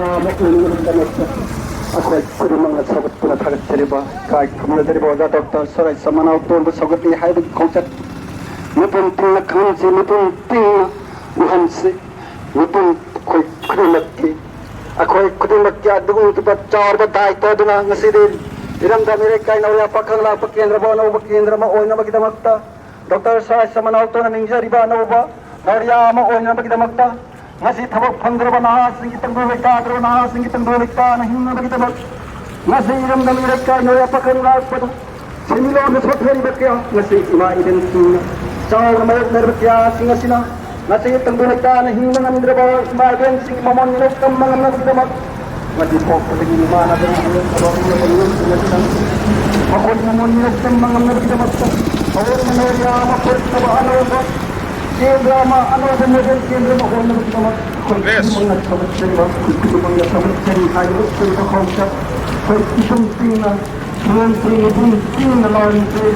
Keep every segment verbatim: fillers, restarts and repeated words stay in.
ꯑꯃ ꯑꯣꯏꯅꯕꯒꯤꯗꯃꯛꯇ ꯑꯩꯈꯣꯏ ꯈꯨꯗꯤꯡꯃꯛꯅ ꯁꯧꯒꯠꯇꯨꯅ ꯊꯥꯒꯠꯆꯔꯤꯕ ꯏꯀꯥꯏ ꯈꯨꯝꯅꯖꯔꯤꯕ ꯑꯣꯖꯥ ꯗꯣꯛꯇꯔ ꯁꯣꯔꯥꯏ ꯁꯃꯅꯥꯎ ꯇꯣꯟꯕ ꯁꯧꯒꯠꯂꯤ ꯍꯥꯏꯕꯒꯤ ꯈꯣꯡꯆꯠ ꯃꯤꯄꯨꯝ ꯇꯤꯡꯅ ꯈꯪꯍꯟꯁꯤ, ꯃꯤꯄꯨꯝ ꯇꯤꯡꯅ ꯎꯍꯟꯁꯤ, ꯃꯤꯄꯨꯝ ꯑꯩꯈꯣꯏ ꯈꯨꯗꯤꯡꯃꯛꯀꯤ, ꯑꯩꯈꯣꯏ ꯈꯨꯗꯤꯡꯃꯛꯀꯤ ꯑꯗꯨꯒꯨꯝꯂꯕ ꯆꯥꯎꯔꯕ ꯗꯥꯏꯇ ꯑꯗꯨꯅ ꯉꯁꯤꯗꯤ ꯏꯔꯝꯗꯝ ꯏꯔꯩꯀꯥꯏ ꯅꯧꯔꯤꯌꯥ ꯄꯥꯈꯪ ꯂꯥꯛꯄ ꯀꯦꯟꯗ꯭ꯔꯕꯨ ꯑꯅꯧꯕ ꯀꯦꯟꯗ꯭ꯔ ꯑꯃ ꯑꯣꯏꯅꯕꯒꯤꯗꯃꯛꯇ ꯗꯣꯛꯇꯔ ꯁꯣꯔꯥꯏ ꯁꯃꯅꯥꯎ ꯇꯣꯟꯅ ꯅꯤꯡꯖꯔꯤꯕ ꯑꯅꯧꯕ ꯅꯧꯔꯤꯌꯥ ꯑꯃ ꯑꯣꯏꯅꯕꯒꯤꯗꯃꯛꯇ ꯉꯁꯤ ꯊꯕꯛ ꯐꯪꯗ꯭ꯔꯕ ꯅꯍꯥꯁꯤꯡꯒꯤ, ꯇꯪꯗꯨ ꯂꯩꯇꯥꯗ꯭ꯔꯕ ꯅꯍꯥꯁꯤꯡꯒꯤ ꯇꯪꯗꯨ ꯂꯩꯇꯥꯅ ꯍꯤꯡꯅꯕꯒꯤꯗꯃꯛ ꯉꯁꯤ ꯏꯔꯝꯗꯝ ꯏꯔꯩꯀꯥꯏ ꯅꯧꯔꯤꯌꯥ ꯄꯥꯈꯪ ꯂꯥꯛꯄꯗ ꯁꯦꯟꯃꯤꯠꯂꯣꯟꯗ ꯁꯣꯠꯊꯔꯤꯕ ꯀꯌꯥ, ꯉꯁꯤ ꯏꯃꯥ ꯏꯕꯦꯟꯁꯤꯡꯅ ꯆꯥꯎꯅ ꯃꯥꯌꯣꯛꯅꯔꯤꯕ ꯀꯌꯥꯁꯤꯡ ꯑꯁꯤꯅ ꯉꯁꯤ ꯇꯪꯗꯨ ꯂꯩꯇꯥꯅ ꯍꯤꯡꯕ ꯉꯝꯗ꯭ꯔꯕ ꯏꯃꯥ ꯏꯕꯦꯟꯁꯤꯡꯒꯤ ꯃꯃꯣꯟ ꯃꯤꯅꯣꯛ ꯇꯝꯕ ꯉꯝꯅꯕꯒꯤꯗꯃꯛ ꯉꯁꯤ ꯄꯣꯛꯄꯗꯒꯤ ꯏꯃꯥꯟꯅꯕ ꯍꯧꯔꯛꯄ ꯃꯤꯑꯣꯏ ꯄꯨꯝꯕꯁꯤꯅ ꯃꯈꯣꯏ ꯃꯃꯣꯟ ꯃꯤꯅꯣꯛ ꯇꯝꯕ ꯉꯝꯅꯕꯒꯤꯗꯃꯛꯇ ꯑꯋꯣꯟꯕ ꯅꯧꯔꯤꯌꯥ ꯑꯃ ꯄꯨꯔꯛꯅꯕ ꯑꯅꯧꯕ ꯀꯦꯟꯗ꯭ꯔ ꯑꯃ, ꯑꯅꯧꯕ ꯃꯣꯗꯦꯜ ꯀꯦꯟꯗ꯭ꯔ ꯑꯃ ꯑꯣꯏꯅꯕꯒꯤꯗꯃꯛ ꯑꯩꯈꯣꯏ ꯈꯨꯗꯤꯡꯃꯛꯅ ꯊꯥꯒꯠꯆꯔꯤꯕ, ꯑꯩꯈꯣꯏ ꯈꯨꯗꯤꯡꯃꯛꯅ ꯊꯥꯒꯠꯆꯔꯤ ꯍꯥꯏꯔꯤꯕ ꯁ꯭ꯀꯨꯜ ꯃꯐꯝꯗ ꯑꯩꯈꯣꯏ ꯏꯁꯨꯝ ꯇꯤꯡꯅ, ꯁꯨꯔꯣꯟ ꯇꯤꯡꯅ, ꯏꯕꯨꯡ ꯇꯤꯡꯅ ꯂꯥꯎꯔꯤꯕꯁꯤ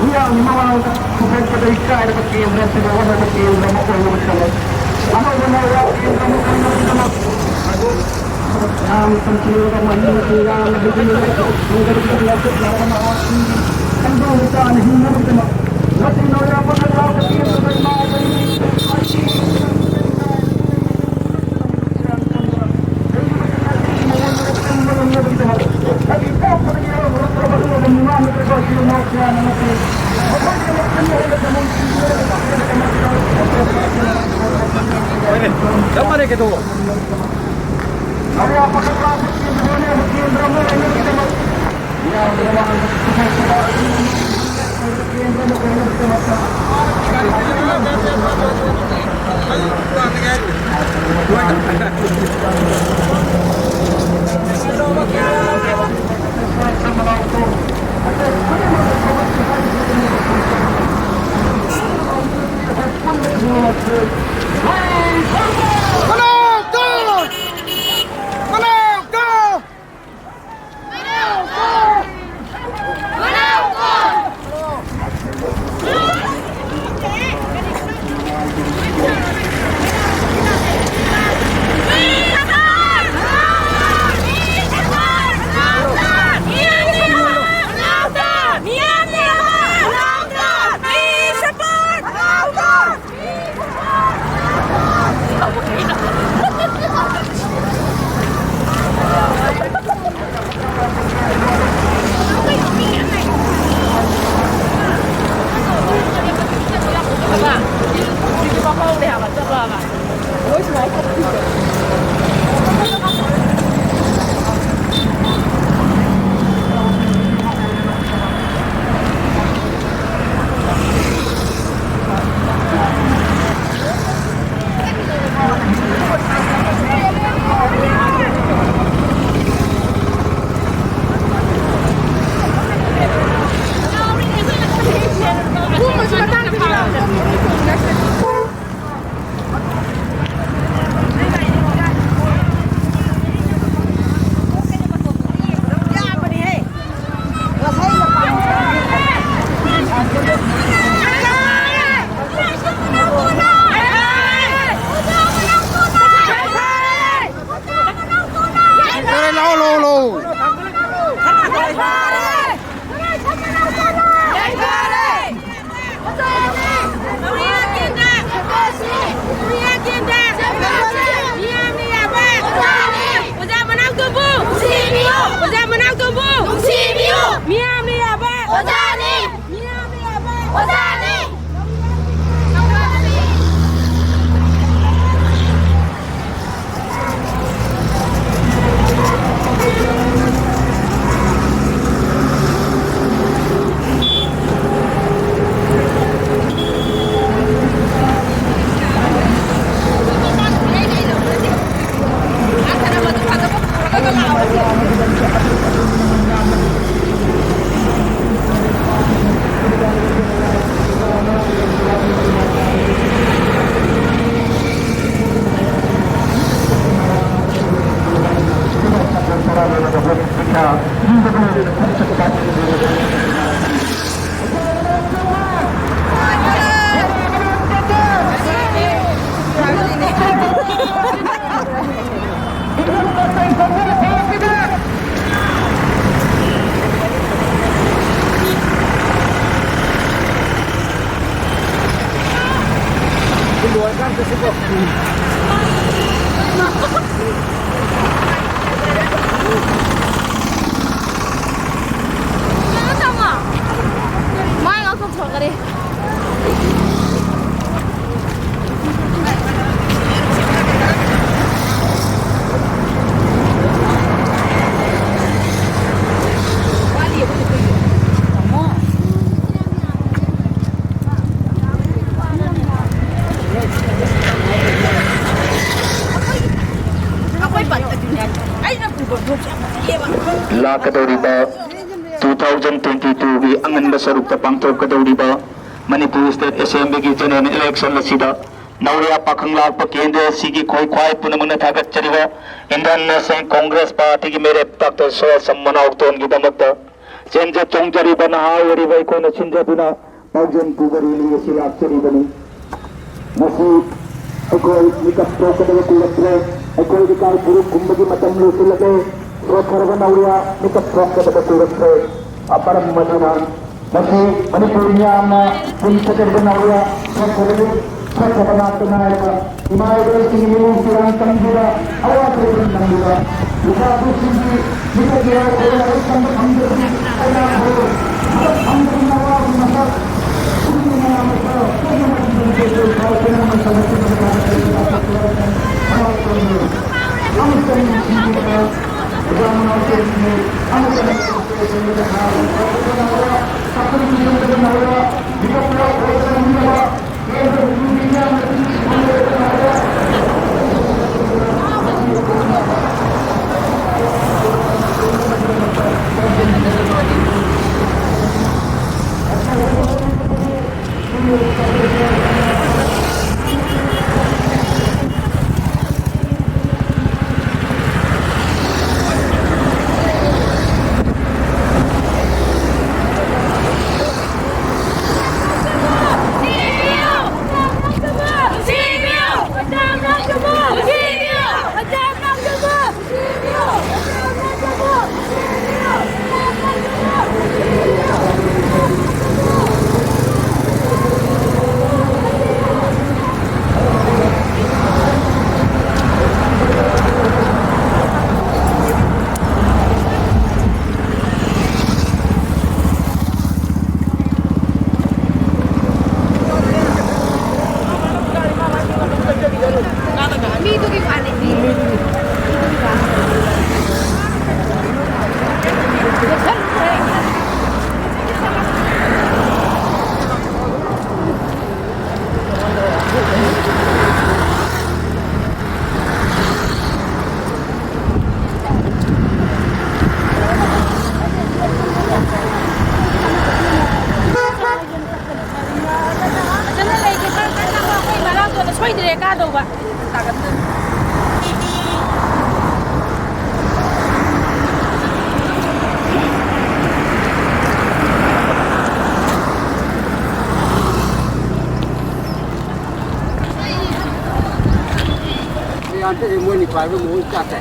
ꯃꯤꯌꯥꯝꯒꯤ ꯃꯃꯥꯡꯗ ꯄꯨꯊꯣꯛꯄꯗ ꯏꯀꯥꯏꯔꯕ ꯀꯦꯟꯗ꯭ꯔ ꯑꯁꯤꯕꯨ ꯑꯣꯟꯅꯕ ꯀꯦꯟꯗ꯭ꯔ ꯑꯃ ꯑꯣꯏꯅꯕꯒꯤꯗꯃꯛ, ꯑꯅꯧꯕ ꯅꯧꯕ ꯀꯦꯟꯗ꯭ꯔ ꯑꯃ ꯑꯣꯏꯅꯕꯒꯤꯗꯃꯛ, ꯌꯥꯝꯅ ꯇꯝꯊꯤꯔꯕ ꯃꯍꯩ ꯃꯁꯤꯡ ꯌꯥꯝꯅ ꯍꯩꯖꯤꯟꯅꯕ ꯍꯣꯠꯅꯔꯤꯕ ꯅꯍꯥꯁꯤꯡꯒꯤ ꯁꯦꯟꯗꯣꯡ ꯇꯥꯅ ꯍꯤꯡꯅꯕꯒꯤꯗꯃꯛ ꯉꯁꯤ ꯅꯧꯔꯤꯌꯥ ꯄꯥꯈꯪ ꯂꯥꯛꯄ ꯀꯦꯟꯗ꯭ꯔꯗ ꯏꯃꯥ ꯏꯕꯦꯟꯒꯤ ꯆꯞ ꯃꯥꯟꯅꯩ ꯀꯩꯗꯧꯕ? ꯑꯣꯖꯥꯅꯤ! ꯃꯥꯏ ꯉꯥꯛꯊꯣꯛꯈ꯭ꯔꯒꯗꯤ꯫ ꯂꯥꯛꯀꯗꯧꯔꯤꯕ two thousand twenty-twoꯒꯤ ꯑꯉꯟꯕ ꯁꯔꯨꯛꯇ ꯄꯥꯡꯊꯣꯛꯀꯗꯧꯔꯤꯕ ꯃꯅꯤꯄꯨꯔ State Assemblyꯒꯤ general election ꯑꯁꯤꯗ ꯅꯧꯔꯤꯌꯥ ꯄꯥꯈꯪ ꯂꯥꯛꯄ ꯀꯦꯟꯗ꯭ꯔ ꯑꯁꯤꯒꯤ ꯈꯣꯏ ꯈ꯭ꯋꯥꯏ ꯄꯨꯝꯅꯃꯛꯅ ꯊꯥꯒꯠꯆꯔꯤꯕ Indian National Congress Partyꯒꯤ ꯃꯤꯔꯦꯞ ꯗꯥꯛꯇꯔ ꯁꯣꯌꯥ ꯁꯝ ꯃꯅꯥꯎꯇꯣꯟꯒꯤꯗꯃꯛꯇ ꯆꯦꯟꯖ ꯆꯣꯡꯖꯔꯤꯕ ꯅꯍꯥ ꯑꯣꯏꯔꯤꯕ ꯑꯩꯈꯣꯏꯅ ꯁꯤꯟꯖꯗꯨꯅ ꯄꯥꯎꯖꯦꯜ ꯄꯨꯕ rally ꯑꯁꯤ ꯂꯥꯛꯆꯔꯤꯕꯅꯤ꯫ ꯉꯁꯤ ꯑꯩꯈꯣꯏ ꯃꯤꯀꯞ ꯊꯣꯛꯀꯗꯕ ꯀꯨꯏꯔꯛꯇ꯭ꯔꯦ꯫ ꯑꯩꯈꯣꯏ ꯏꯀꯥꯏ ꯐꯨꯔꯨꯞ ꯀꯨꯝꯕꯒꯤ ꯃꯇꯝ ꯂꯣꯏꯁꯤꯜꯂꯛꯂꯦ꯫ ꯁꯣꯠꯊꯔꯕ ꯅꯧꯔꯤꯌꯥ ꯃꯤꯀꯞ ꯊꯣꯛꯀꯗꯕ ꯀꯨꯏꯔꯛꯇ꯭ꯔꯦ꯫ ꯑ, ꯃꯔꯝ ꯑꯗꯨꯅ ꯉꯁꯤ ꯃꯅꯤꯄꯨꯔ ꯃꯤꯌꯥꯝꯅ ꯄꯨꯟꯁꯤꯟꯖꯔꯤꯕ ꯅꯧꯔꯤꯌꯥ ꯁꯣꯠꯊꯔꯕ, ꯁꯣꯠꯊꯕ ꯉꯥꯛꯇ ꯉꯥꯏꯔꯕ ꯏꯃꯥ ꯏꯕꯦꯜꯁꯤꯡꯒꯤ ꯅꯤꯡꯅꯨꯡ ꯄꯤꯔꯥꯡ ꯆꯪꯕꯤꯕ, ꯑꯋꯥꯕ ꯏꯔꯝ ꯅꯪꯕꯤꯕ, ꯂꯨꯈ꯭ꯔꯥꯕꯤꯁꯤꯡꯒꯤ ꯃꯤꯠꯇꯒꯤ ꯂꯥꯏꯔꯤꯛ ꯂꯥꯏꯁꯨ ꯇꯝꯕ ꯐꯪꯗ꯭ꯔꯕꯗꯤ ꯀꯌꯥ ꯍꯧꯔꯣꯏ꯫ ꯃꯁꯛ ꯈꯪꯗꯕ ꯅꯋꯥꯒꯤ ꯃꯁꯛ ꯐꯖꯅ ꯂꯩꯒꯦ, ꯈꯔ ꯀꯟꯅ ꯑꯩꯈꯣꯏ ꯃꯅꯥꯛꯇꯨꯗ ꯁꯣꯏꯗ꯭ꯔꯦ ꯀꯥꯗꯧꯕ꯫ ꯃꯣꯏꯅꯤ ꯄꯥꯏꯕ ꯃꯑꯣꯡ ꯆꯥꯠꯇꯦ꯫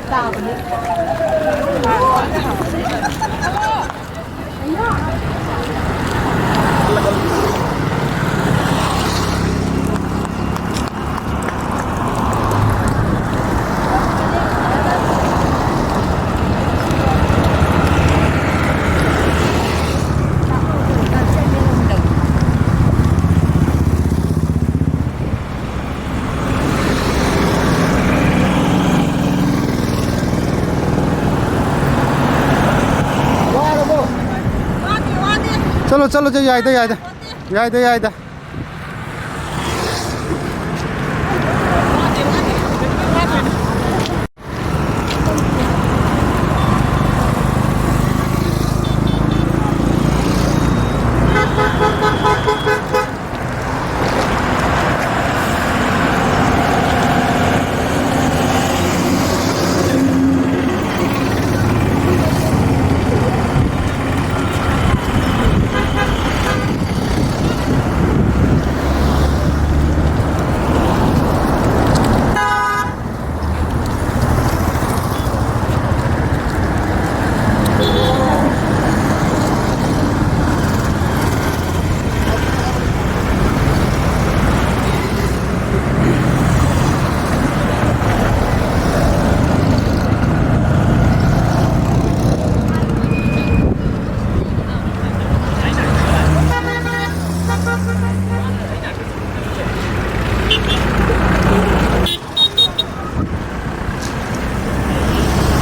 ꯋꯥꯔꯕꯣ? ꯆꯠꯂꯨꯁꯦ, ꯌꯥꯏꯗ, ꯌꯥꯏꯗ, ꯌꯥꯏꯗ, ꯌꯥꯏꯗ꯫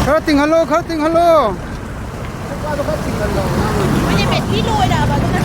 ꯈꯔ ꯇꯤꯡꯍꯜꯂꯣ, ꯈꯔ ꯇꯤꯡꯍꯜꯂꯣ꯫ ꯃꯣꯏꯁꯦ ꯕꯦꯇ꯭ꯔꯤ ꯂꯣ ꯑꯣꯏꯔꯛꯑꯕ ꯑꯗꯨꯅ꯫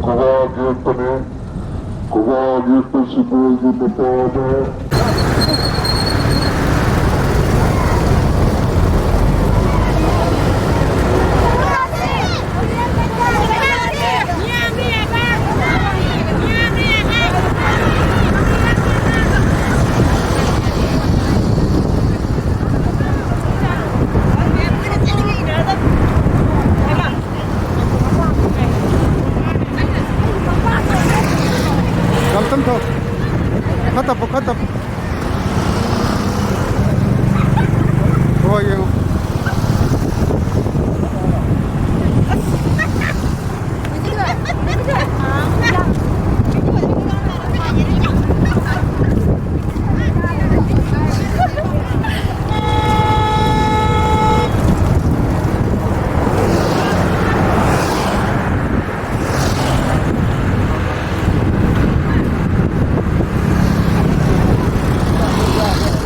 ꯈꯨꯕꯥꯛ ꯌꯦꯛꯄꯅꯤ꯫ ꯈꯨꯕꯥꯛ ꯌꯦꯛꯄꯁꯤ ꯃꯣꯏꯒꯤ ꯃꯄꯥꯗ꯫ ꯌꯥꯝ ꯇꯞ ꯊꯧ꯫ ꯈꯔ ꯇꯞꯄꯨ, ꯈꯔ ꯇꯞꯄꯨ꯫ ꯍꯣꯏ, ꯌꯦꯡꯉꯣ꯫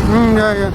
ꯎꯝ, ꯌꯥꯏ, ꯌꯥꯏ꯫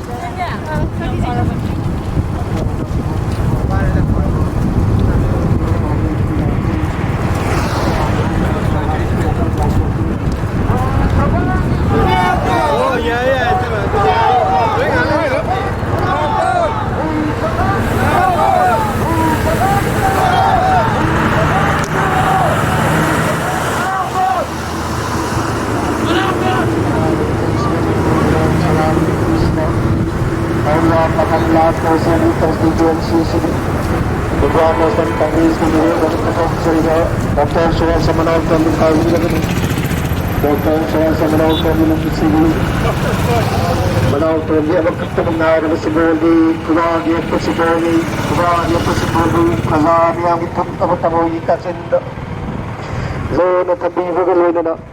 Area Pakan Last Person Constituency Civil Program National Congress Committee Doctor Suhas Samanal Kami Kawilagani. Doctor Suhas Samanal Kami Sili Manal Kami Abakta Manal Siboli Kuragi Siboli Kuragi Siboli Kazani Abitum Abatamu Yitasin Lona Tabi Vagalona.